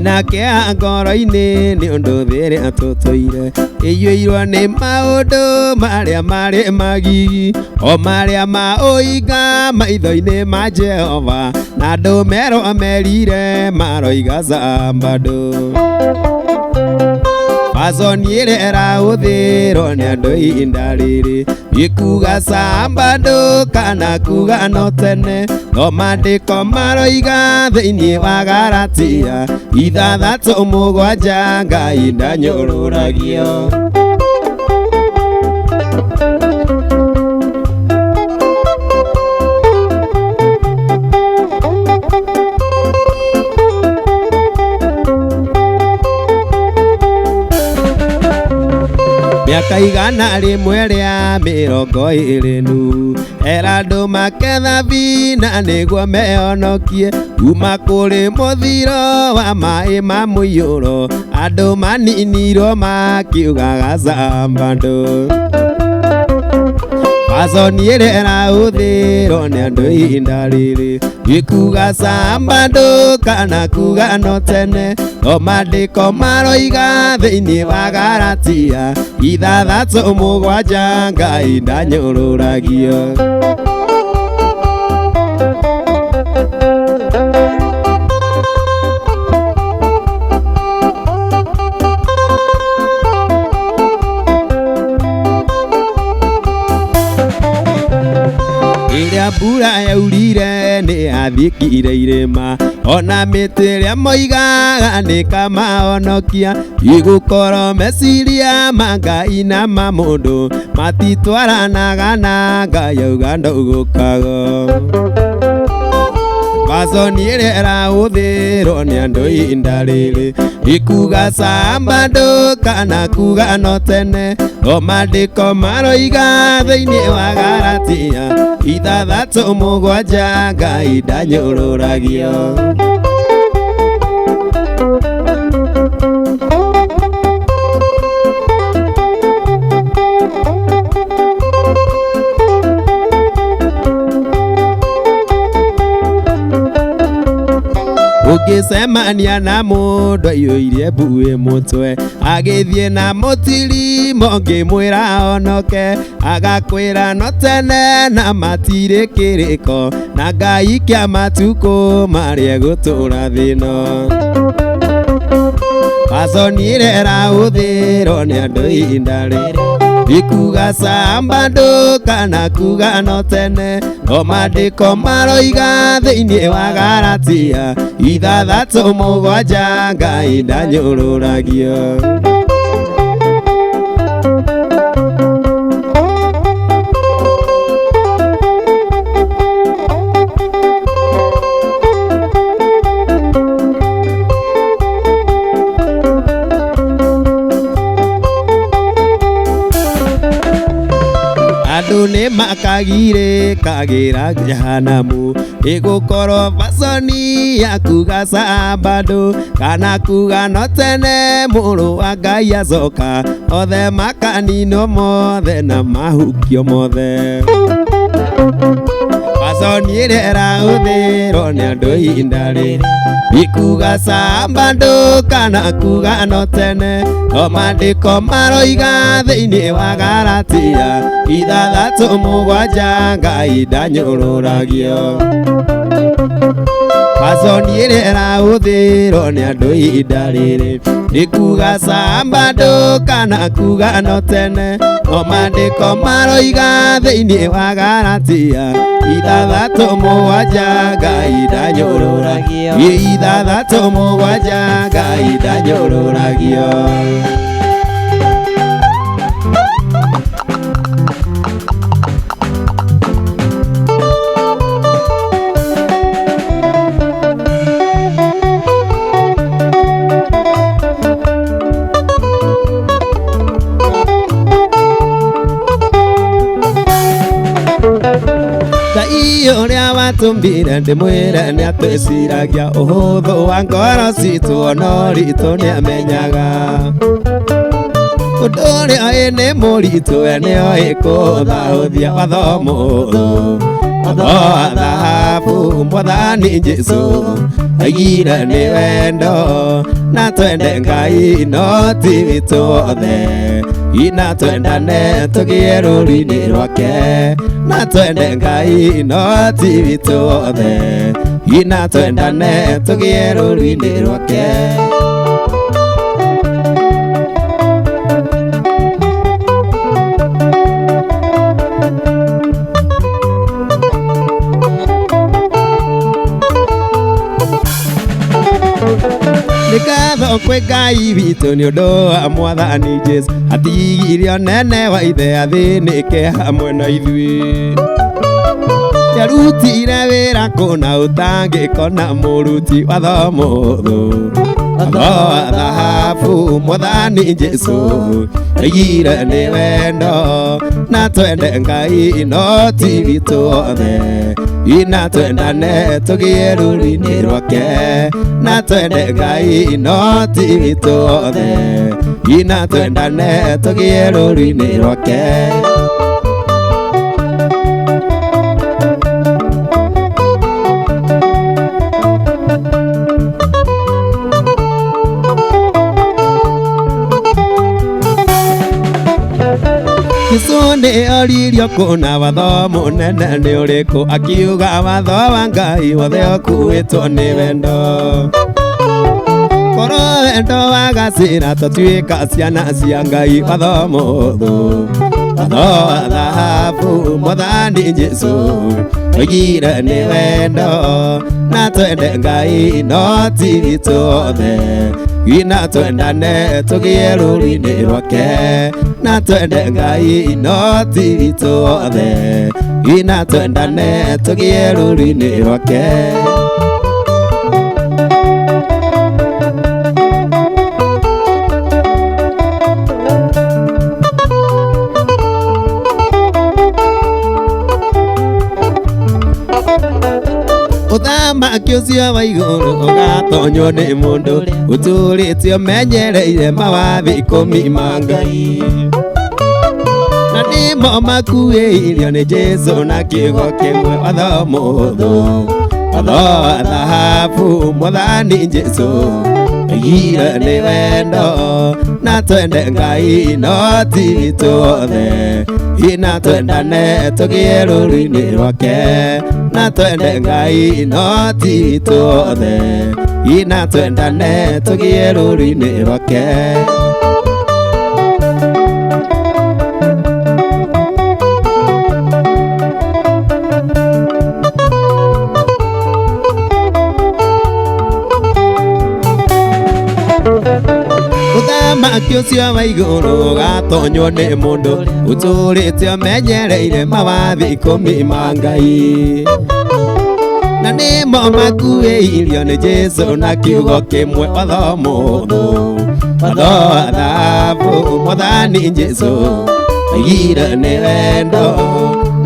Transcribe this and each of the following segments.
Ndĩna kĩeha ngoro-inĩ nĩ ũndũ thĩ ĩrĩa tũtũire ĩiyũirwo nĩ maũndũ marĩa marĩ magigi o marĩa ma ũinga maitho-inĩ ma Jehova na andũ merwo merire maroiga zambado Fazoni ĩrĩa ĩrahũthĩrwo nĩ andũ ihinda rĩrĩ ikuga sambando kana kuga no tene no maandĩko maroiga thĩinĩ wa Galatia 6:7 Ngai ndanyũrũragio. Mĩaka 120 era andũ maketha na nĩguo mehonokie kuma kũrĩ mũthiro wa maĩ ma mũiyũro andũ maninirwo makiugaga zambando. Fazoni ĩrĩa ĩrahũthĩrwo nĩ andũ ihinda rĩrĩ ikuga sambando kana kuga no tene no maandĩko maroiga thĩinĩ wa Galatia 6:7 Ngai ndanyũrũragio. Ĩrĩa mbura yaurire nĩ yathikire irĩma ona mĩtĩ ĩrĩa moigaga nĩ kamahonokia igũkorwo meciria ma Ngai na ma mũndũ matitwaranaga na Ngai auga ndũgũkago. Fazoni ĩrĩa ĩrahũthĩrwo nĩ andũ ihinda rĩrĩ ikuga sambando kana kuga no tene no maandĩko maroiga thĩinĩ wa Galatia 6:7 Ngai ndanyũrũragio. Ũngĩcemania na mũndũ aiyũirie mbuĩ mũtwe agĩthiĩ na mũtirimo ngĩmwĩra honoke agakwĩra no tene na matirĩ kĩrĩko na Ngai kĩa matukũ marĩa egũtũra thĩ-ĩno. Fazoni ĩrĩa ĩrahũthĩrwo nĩ andũ ihinda rĩrĩ ikuga sambando kana kuga no tene no maandĩko maroiga thĩinĩ wa Galatia 6:7 Ngai ndanyũrũragio. Andũ nĩ makagirĩ kagĩra jehanamu ĩgũkorwo fazoni ya kuga sambando kana kuga no tene mũrũ wa Ngai acoka othe makaninwo mothe na mahukio mothe. Fazoni ĩrĩa ĩrahũthĩrwo nĩ andũ ihinda rĩrĩ ikuga sambando kana kuga no tene no maandĩko maroiga thĩinĩ wa Galatia 6:7 Ngai ndanyũrũragio. Fazoni ĩrĩa ĩrahũthĩrwo nĩ andũ ihinda rĩrĩ ikuga sambando kana kuga no tene no maandĩko maroiga thĩinĩ wa Galatia 6:7 Ngai ndanyũrũragio. 6:7 Ngai ndanyũrũragio. Ngai ũrĩa watũmbire ndĩmwĩre nĩ atwĩciragia ũhũthũ wa ngoro citũ ona ũritũ nĩamenyaga ũndũ ũrĩa oĩ nĩ mũritũ we nĩoĩ kũhũthahũthia watho mũhũthũ watho wa thahabu Mwathani Jesu aigire nĩ wendo na twende Ngai no ti witũ othe ina twendane tũgĩe rũru-inĩ rwake na twende Ngai no ti witũ othe ina twendane tũgĩe rũru-inĩ rwake. Nĩ ngatho kwĩ Ngai witũ nĩ ũndũ wa Mwathani Jesu atigirio nene wa ithe athĩnĩke hamwe na ithuĩ. Nĩarutire wĩra kũna ũtangĩkona mũruti watho mũthũ watho wa thahabu Mwathani Jesu aigire nĩ wendo na twende Ngai no ti witũ othe ina twendane tũgĩe rũru-inĩ rwake na twende Ngai no ti witũ othe ina twendane tũgĩe rũru-inĩ rwake. Jesu nĩ oririo kũna watho mũnene nĩ ũrĩkũ akiuga watho wa Ngai wothe ũkuĩtwo nĩ wendo. Korwo wendo wagacĩra tũtuĩka ciana cia Ngai watho mũthũ watho wa thahabu Mwathani Jesu oigire nĩ wendo na twende Ngai no ti witũ othe ina twendane tũgĩe rũru-inĩ rwake na twende Ngai no ti witũ othe ina twendane tũgĩe rũru-inĩ rwake. Ũthamaki ũcio wa igũrũ ũgatonywo nĩ mũndũ ũtũrĩte ũmenyereire mawathi ikũmi ma Ngai na nĩmo makuĩirio nĩ Jesu na kiugo kĩmwe watho mũthũ watho wa thahabu Mwathani Jesu aigire nĩ wendo na twende Ngai no ti witũ othe ina twendane tũgĩe rũru-inĩ rwake na twende Ngai no ti witũ othe ina twendane tũgĩe rũru-inĩ rwake. Ũthamaki ũcio wa igũrũ ũgatonywo nĩ mũndũ ũtũrĩte ũmenyereire mawathi ikũmi ma Ngai na nĩmo makuĩirio nĩ Jesu na kiugo kĩmwe watho mũthũ watho wa thahabu Mwathani Jesu aigire nĩ wendo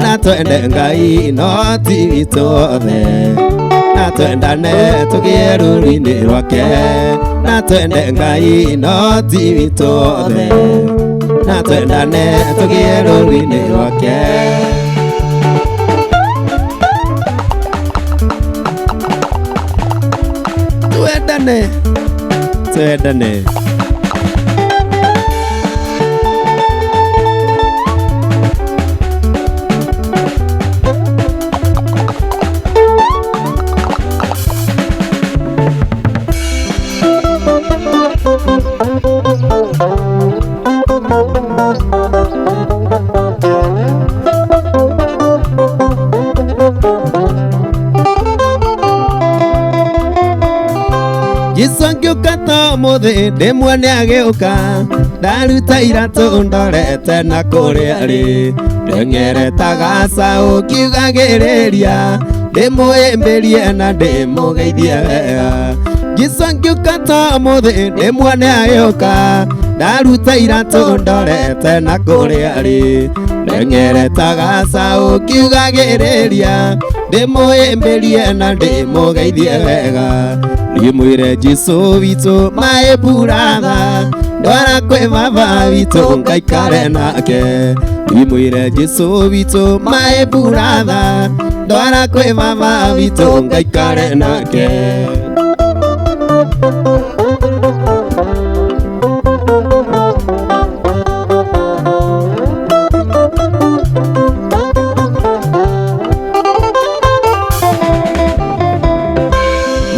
na twende Ngai no ti witũ othe na twendane tũgĩe rũru-inĩ rwake na twende Ngai no ti witũ othe na twendane tũgĩe rũru-inĩ rwake. Twendane twendane. Jesu angĩũka ta ũmũthĩ ndĩmuone agĩũka ndaruta iratũ ndorete na kũrĩa arĩ ndeng'ereta gacaũ kiugagĩrĩria ndĩmũhĩmbĩrie na ndĩmũgeithie wega. Jesu angĩũka ta ũmũthĩ ndĩmuone agĩũka ndaruta iratũ ndorete na kũrĩa arĩ Teng'ere ta gacaũ kiugagĩrĩria ndĩmũhĩmbĩrie na ndĩmũgeithie wega ndĩmwĩre Jesũ witũ my brother ndwara kwĩ baba witũ ngaikare nake ndĩmwĩre Jesũ witũ my brother ndwara kwĩ baba witũ ngaikare nake.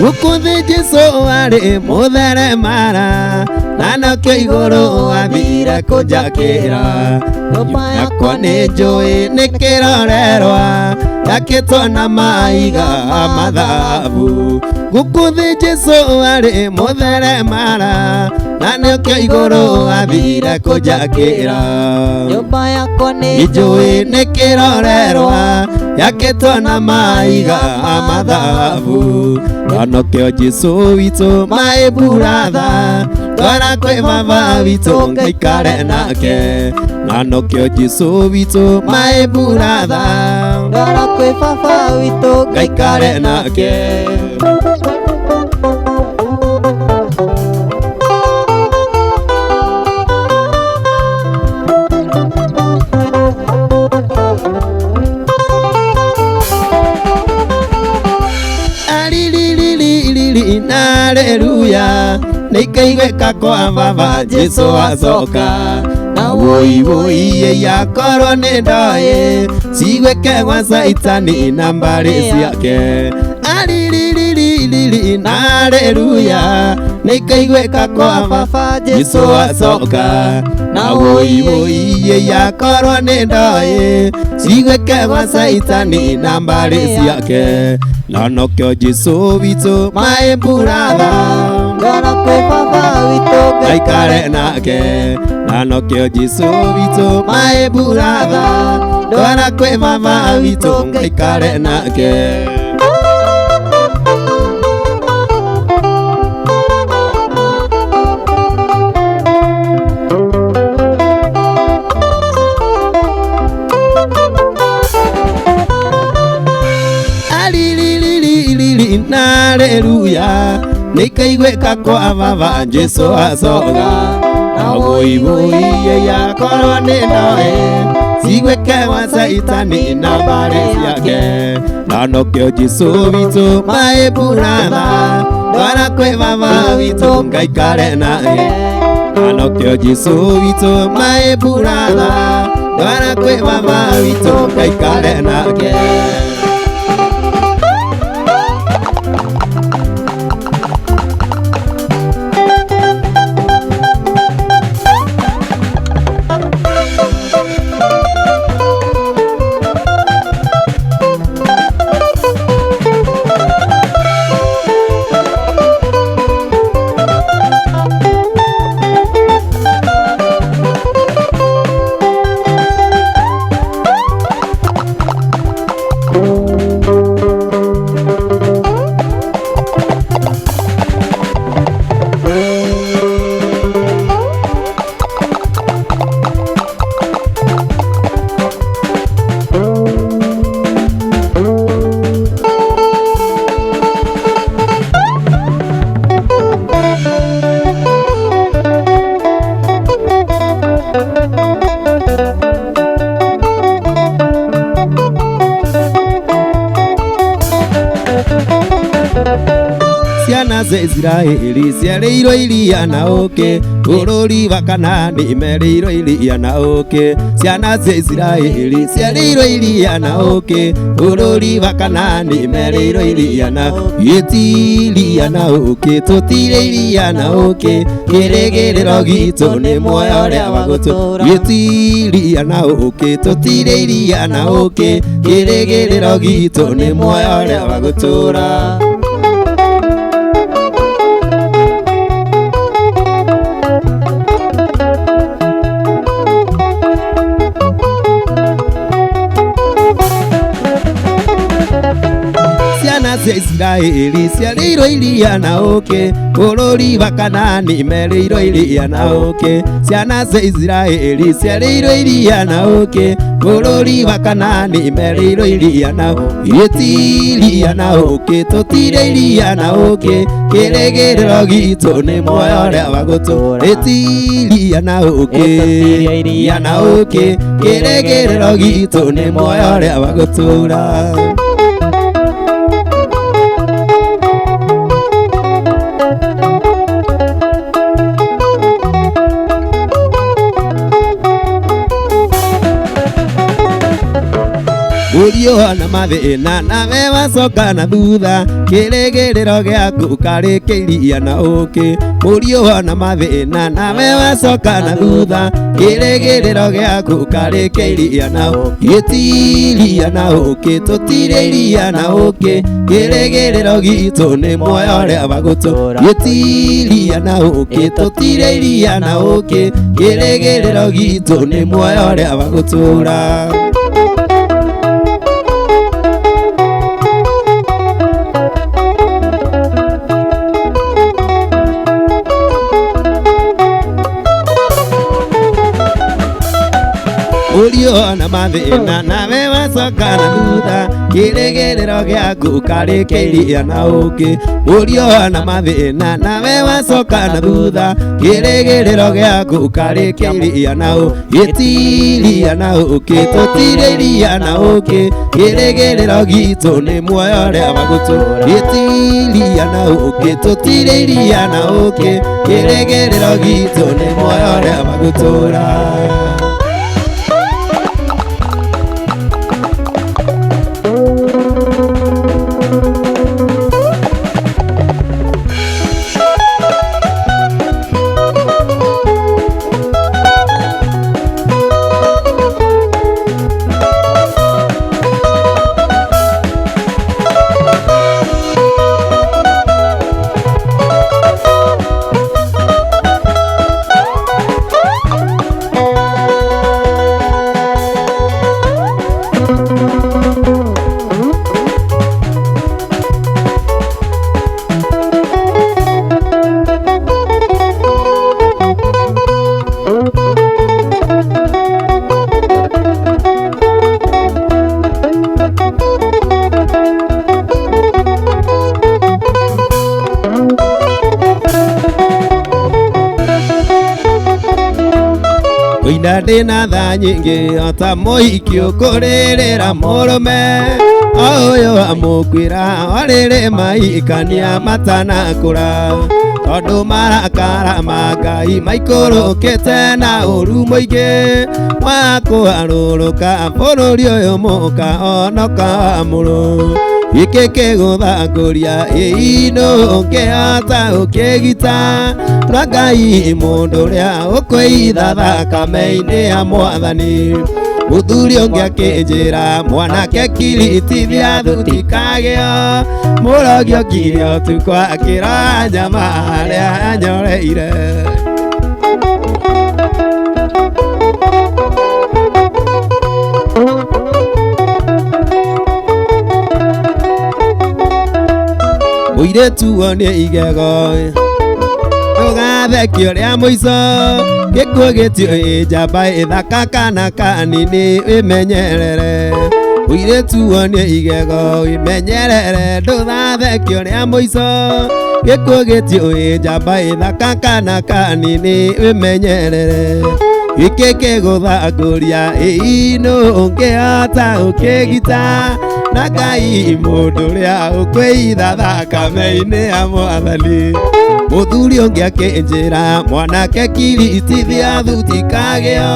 Gũkũ thĩ Jesũ arĩ mũtheremara na nokĩo igũrũ athire kũnjakĩra Nyũmba yakwa nĩ njũĩ nĩ kĩrorerwa yakĩtwo na maiga mathabu. Gũkũ thĩ Jesũ arĩ mũtheremara na nĩkĩo igũrũ athire kũnjakĩra Nyũmba yakwa nĩ njũĩ nĩ kĩrorerwa yakĩtwo na maiga mathabu na nokĩo Jesũ witũ my brother ndwara kwĩ baba witũ ngaikare nake na nokĩo Jesũ witũ my brother ndwara kwĩ baba witũ ngaikare nake. Alilililili na haleluya nĩikaiguĩka kwa baba Jesũ acoka na woi woi yakorwo nĩ ndoĩ ciguĩke gwa Caitani na mbarĩ ciake. Alilililili na haleluya nĩikaiguĩka kwa baba Jesũ acoka na woi woi yakorwo nĩ ndoĩ ciguĩke gwa Caitani na mbarĩ ciake na nokĩo Jesũ witũ my brother ndwara kwĩ baba witũ ngaikare nake na nokĩo Jesũ witũ my brother ndwara kwĩ baba witũ ngaikare nake. Alilililili na haleluya nĩikaiguĩka kwa baba Jesũ acoka na woi woi yakorwo nĩ ndoĩ ciguĩke gwa Caitani na mbarĩ ciake na nokĩo Jesũ witũ my brother ndwara kwĩ baba witũ ngaikare nake na nokĩo Jesũ witũ my brother ndwara kwĩ baba witũ ngaikare nake. Ciana cia Isiraeli ciarĩirwo iria na ũũkĩ bũrũri wa Kanaani merĩirwo iria na ũũkĩ. Ciana cia Isiraeli ciarĩirwo iria na ũũkĩ bũrũri wa Kanaani merĩirwo iria na gĩtiria na ũũkĩ tũtirĩ iria na ũũkĩ kĩrĩgĩrĩro gitũ nĩ muoyo ũrĩa wa gũtũũra. Gĩtiria na ũũkĩ tũtirĩ iria na ũũkĩ kĩrĩgĩrĩro gitũ nĩ muoyo ũrĩa wa gũtũũra. Ciana cia Isiraeli ciarĩirwo iria na ũkĩ, bũrũri wa Kanaani merĩirwo iria na ũkĩ. Ciana cia Isiraeli ciarĩirwo iria na ũkĩ, bũrũri wa Kanaani merĩirwo iria na ũkĩ. Ti iria na ũkĩ, tũtirĩ iria na ũkĩ, kĩrĩgĩrĩro gitũ nĩ muoyo ũrĩa wa gũtũũra. Ti iria na ũkĩ, iria na ũkĩ, kĩrĩgĩrĩro gitũ nĩ muoyo ũrĩa wa gũtũũra. Mũriũ na mathĩna nawe wacoka na thutha, kĩrĩgĩrĩro gĩaku karĩ kĩiria na ũkĩ. Mũriũ na mathĩna nawe wacoka na thutha, kĩrĩgĩrĩro gĩaku karĩ kĩiria na ũkĩ. Ti iria na ũkĩ, tũtirĩ iria na ũkĩ, kĩrĩgĩrĩro gitũ nĩ muoyo ũrĩa wa gũtũũra. Ti iria na ũkĩ, tũtirĩ iria na ũkĩ, kĩrĩgĩrĩro gitũ nĩ muoyo ũrĩa wa gũtũũra. Mũriũ na mathĩna nawe wacoka na thutha, kĩrĩgĩrĩro gĩaku karĩ kĩiria na ũkĩ. Mũriũ na mathĩna nawe wacoka na thutha, kĩrĩgĩrĩro gĩaku karĩ kĩiria na ũkĩ. Ti iria na ũkĩ, tũtirĩ iria na ũkĩ, kĩrĩgĩrĩro gitũ nĩ muoyo ũrĩa wa gũtũũra. Ti iria na ũkĩ, tũtirĩ iria na ũkĩ, kĩrĩgĩrĩro gitũ nĩ muoyo ũrĩa wa gũtũũra. Kũina ndĩna tha nyingĩ o ta mũhiki ũkũrĩrĩra mũrũme, o ũyũ amũkwĩra o rĩrĩ maikania matanakũra, tondũ marakara ma Ngai maikũrũkĩte na ũru mũingĩ wa kũharũrũka bũrũri ũyũ mũkahonoka mũrũ. Gĩkĩ kĩgũthangũria ĩinũ ũngĩhota ũkĩgita na Ngai mũndũ ũrĩa ũkwĩitha thakame-inĩ ya mwathani. Mũthuri ũngĩ akĩnjĩra mwanake kiritithia thutikagĩo, mũrogi okire ũtukũ akĩroa nyama harĩa anyoreire. Mũirĩtu wonie igego ndũgathekio rĩa mũico, gĩkuũ gĩtiũĩ njamba ĩthaka kana kanini wĩmenyerere. Mũirĩtu wonie igego wĩmenyerere, ndũgathekio rĩa mũico, gĩkuũ gĩtiũĩ njamba ĩthaka kana kanini wĩmenyerere. Gĩkĩ kĩgũthangũria ĩinũ ũngĩhota ũkĩgita na Ngai mũndũ ũrĩa ũkwĩitha thakame-inĩ ya mwathani. Mũthuri ũngĩ akĩnjĩra mwanake kiritithia thutikagĩo,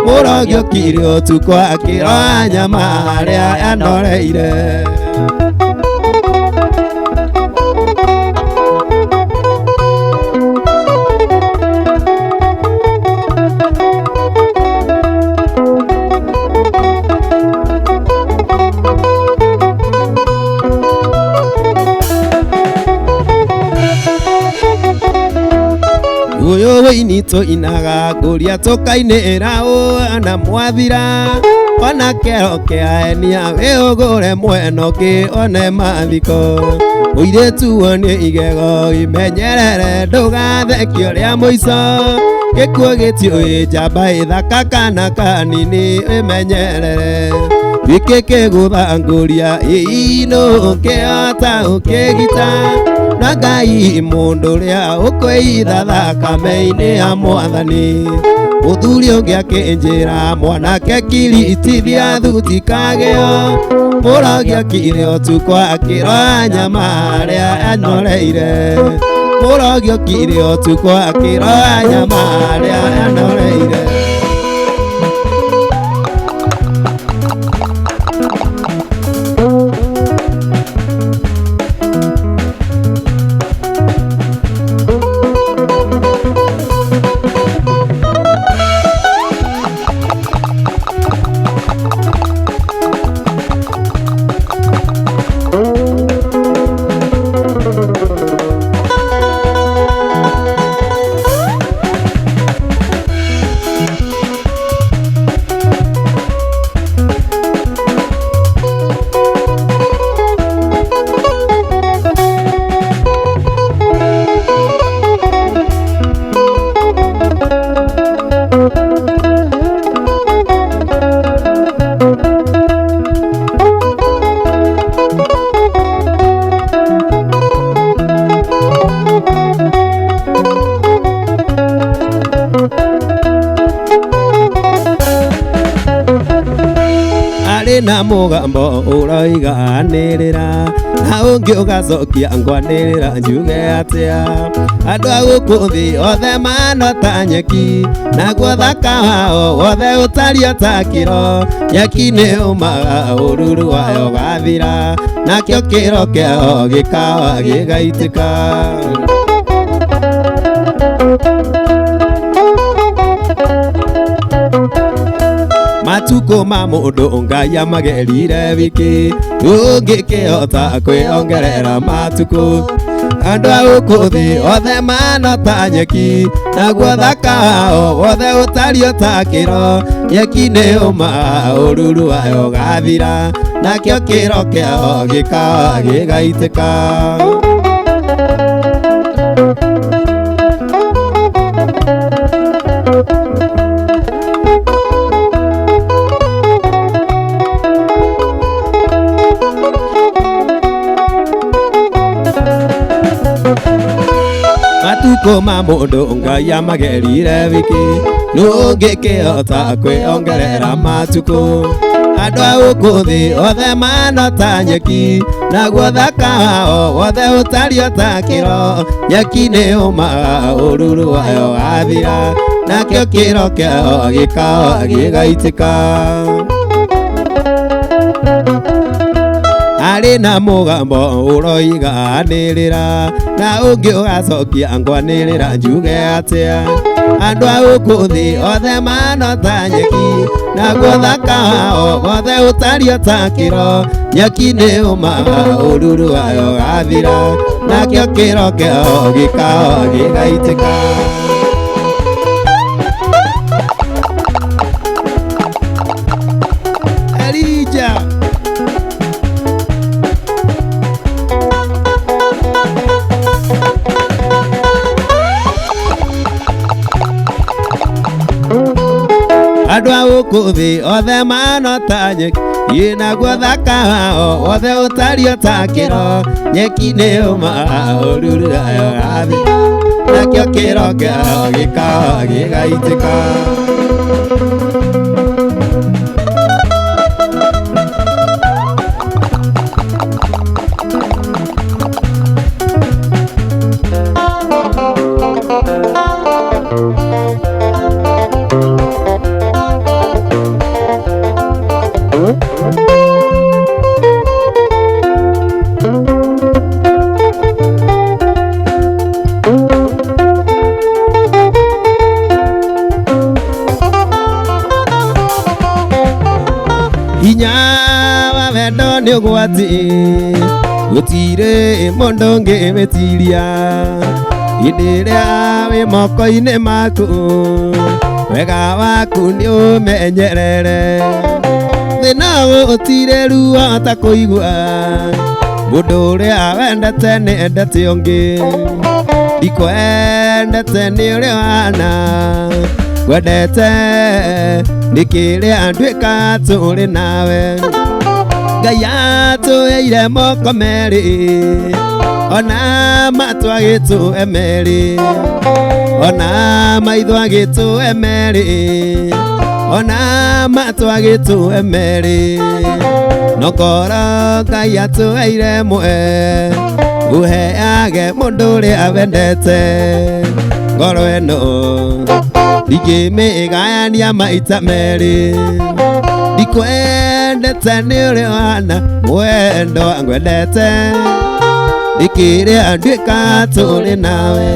mũrogi okire ũtukũ akĩroa nyama harĩa anoreire. Ũyũ wĩini tũinaga ngũria tũkainĩra ũ na mwathira, Ona kĩero kĩaenia wĩũgũre mwena ũngĩ one mathiko. Mũirĩtu wonie igego imenyerere ndũgathekio rĩa mũico. Gĩkuũ gĩtiũĩ njamba ĩthaka kana kanini ĩmenyerere. Gĩkĩ kĩgũthangũria ĩinũ ũkĩhota ũkĩgita. Na Ngai mũndũ ũrĩa ũkwĩitha thakame-inĩ ya mwathani. Mũthuri ũngĩ akĩnjĩra mwanake kiritithia thuti kagĩo. Mũrogi okire ũtukũ akĩroa nyama arĩa anoreire. Mũrogi okire ũtukũ akĩroa nyama arĩa anoreire. Na mũgambo ũroiga anĩrĩra na ũngĩ ũgacokia ngwanĩrĩra njuge atĩa. Andũ a gũkũ thĩ othe mahana ta nyeki, naguo thaka wao wothe ũtariĩ ta kĩro. Nyeki nĩ ũmaga ũruru wayo ũgathira, nakĩo kĩro kĩao gĩkawa gĩgaitĩka. Matukũ ma mũndũ Ngai amagerire wiki, ũngĩkĩhota kwĩongerera matukũ. Andũ a gũkũ thĩ othe mahana ta nyeki, naguo thaka wao wothe ũtariĩ ta kĩro. Nyeki nĩ ũmaga ũruru wayo ũgathira, nakĩo kĩro kĩao gĩkawa gĩgaitĩka. Matukũ ma mũndũ Ngai amagerire wiki, ndũngĩkĩhota kwĩongerera matukũ. Andũ a gũkũ thĩ othe mahana ta nyeki, naguo thaka wao wothe ũtariĩ ta kĩro. Nyeki nĩ ũmaga ũruru wayo ũgathira, nakĩo kĩro kĩao gĩkawa gĩgaitĩka. Arĩ na mũgambo ũroiga anĩrĩra, na ũngĩ ũgacokia ngwanĩrĩra njuge atĩa. Andũ a gũkũ thĩ othe mahana ta nyeki, naguo thaka wao wothe ũtariĩ ta kĩro. Nyeki nĩ ũmaga ũruru wayo ũgathira, nakĩo kĩro kĩao gĩkawa gĩgaitĩka. Elijah. Andũ a gũkũ thĩ othe mahana ta nyeki, naguo thaka wao wothe ũtariĩ ta kĩro. Nyeki nĩ ũmaga ũruru wayo ũgathira, nakĩo kĩro kĩao gĩkawa gĩgaitĩka. Hinya wa wendo nĩ ũgwati, gũtirĩ mũndũ ũngĩwĩtiria. Hĩndĩ ĩrĩa wĩ moko-inĩ maku, wega waku nĩ ũmenyerere. Thĩna gũtirĩ ruo ta kũigua mũndũ ũrĩa wendete nĩ endete ũngĩ. Ndikwendete nĩ ũrĩa ũhana, ngwendete nĩ kĩrĩa nduĩka tũrĩ nawe. Ngai atũheire moko merĩ, ona matũ agĩtũhe merĩ, ona maitho agĩtũhe merĩ, ona matũ agĩtũhe merĩ. No ngoro Ngai atũheire mwe, ũheage mũndũ ũrĩa wendete. Ngoro ĩno ndingĩmĩgayania maita merĩ. Ndikwendete nĩ ũrĩa ũhana, mwendo ngwendete nĩ kĩrĩa nduĩka tũrĩ nawe.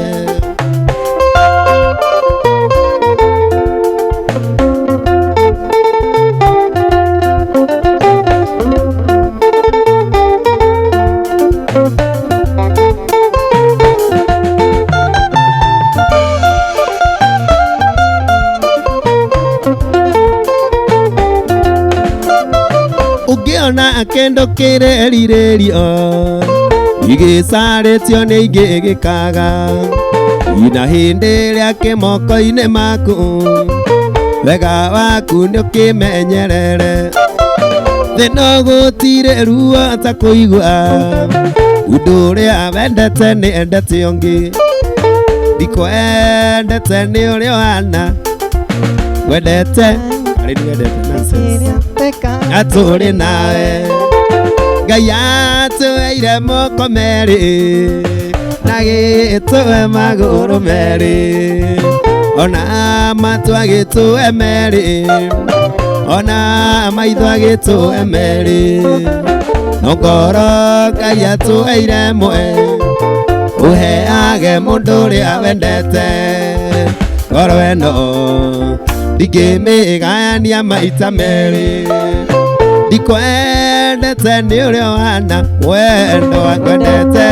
Ũngĩona kĩndũ kĩrerirĩrio igĩcarĩtio nĩ ingĩ gĩkaga, ina hĩndĩ ĩrĩa kĩ moko-inĩ maku, wega waku nĩ ũkĩmenyerere. Thĩna gũtirĩ ruo ta kũigua ũndũ ũrĩa wendete nĩ endete ũngĩ. Ndikwendete nĩ ũrĩa ũhana, ngwendete arĩ ndiwendete nonsense atũrĩ nawe. Ngai atũheire moko merĩ na gĩtũhe magũrũ merĩ, ona matũ agĩtũhe merĩ, ona maitho agĩtũhe merĩ. No ngoro Ngai atũheire mwe, ũheage mũndũ ũrĩa wendete. Ngoro ĩno ndingĩmĩgayania maita merĩ. Ndikwendete nĩ ũrĩa ũhana, mwendo ngwendete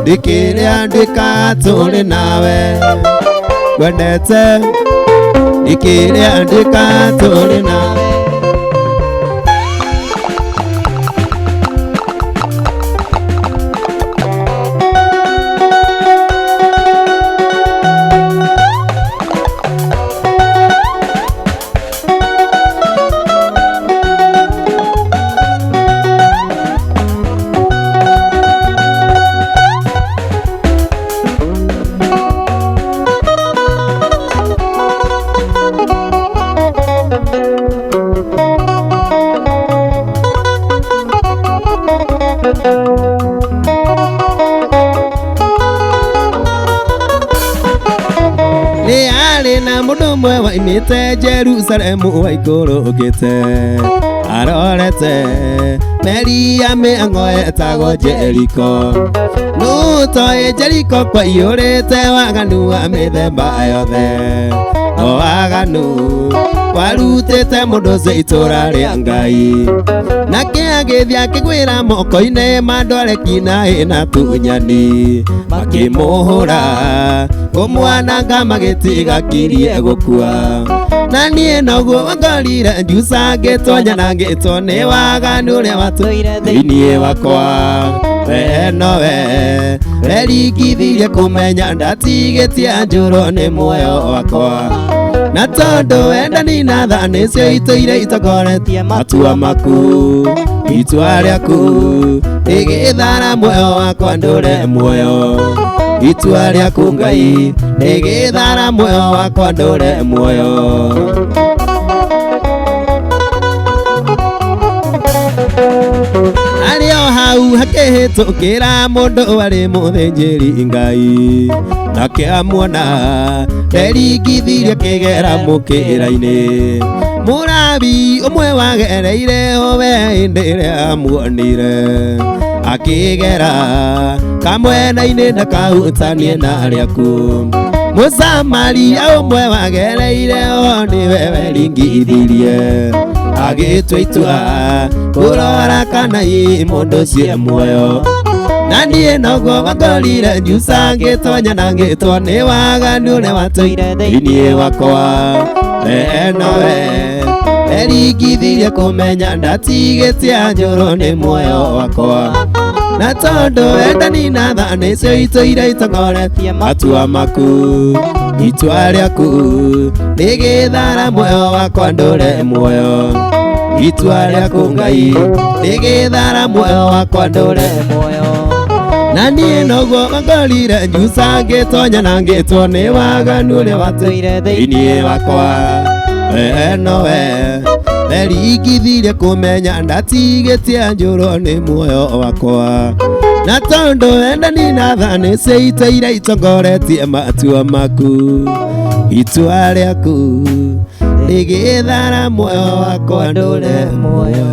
nĩ kĩrĩa nduĩka tũrĩ nawe. Ngwendete nĩ kĩrĩa nduĩka tũrĩ nawe. Nĩ arĩ na mũndũ ũmwe waimĩte Jerusalemu waikũrũkĩte arorete meri ya mĩang'o etagwo Jeriko. Nũtoĩ Jeriko kwaiyũrĩte waganu wa mĩthemba yothe, no waganu warutĩte mũndũ ũcio itũũra rĩa Ngai. Nake agĩthiĩ akĩgwĩra moko-inĩ ma andũ areki naĩ na atunyani, makĩmũhũra kũmwananga magĩtiga kirie gũkua. Na niĩ noguo ngorire njuca ngĩtonya na ngĩtwo nĩ waganu ũrĩa watũire thĩinĩ wakwa. We nowe weringithirie kũmenya ndatigĩtie njũrwo nĩ muoyo wakwa. Na tondũ wendani na tha nĩcio itũire itongoretie matua maku, itua rĩaku rĩgĩthara muoyo wakwa ndũre muoyo. Itua rĩaku Ngai rĩgĩthara muoyo wakwa ndũre muoyo. Arĩ o hau hakĩhĩtũkĩra mũndũ warĩ mũthĩnjĩri Ngai, nake amuona nderingithirie kĩgera mũkĩra-inĩ. Mũrabi ũmwe wagereire ho we hĩndĩ ĩrĩa amuonire, akĩgera kamwena-inĩ ndakahutanie na rĩaku. Mũsamaria ũmwe wagereire ho nĩwe weringithirie, agĩtua itua kũrora kana ĩ mũndũ ũcio e muoyo. Na niĩ noguo wangorire njuca ngĩtonya na ngĩtwo nĩ waganu ũrĩa watũire thĩinĩ wakwa. We nowe Eringithirie kũmenya ndatigĩtie anjũrwo nĩ muoyo wakwa na tondũ wendani na tha nĩcio itũire itongoretie matua maku itua rĩaku nĩgĩthara muoyo wakwa ndũre muoyo itua rĩaku Ngai nĩgĩthara muoyo wakwa ndũre muoyo na niĩ noguo ngorire njuca ngĩtonya na ngĩtwo nĩ waganu ũrĩa watũire thĩinĩ wakwa we nowe eringithirie kũmenya ndatigĩtie njũrwo nĩ muoyo wakwa na tondũ wendani na tha nĩcio itũire itongoretie matua maku itua rĩaku rĩgĩthara muoyo wakwa ndũre muoyo.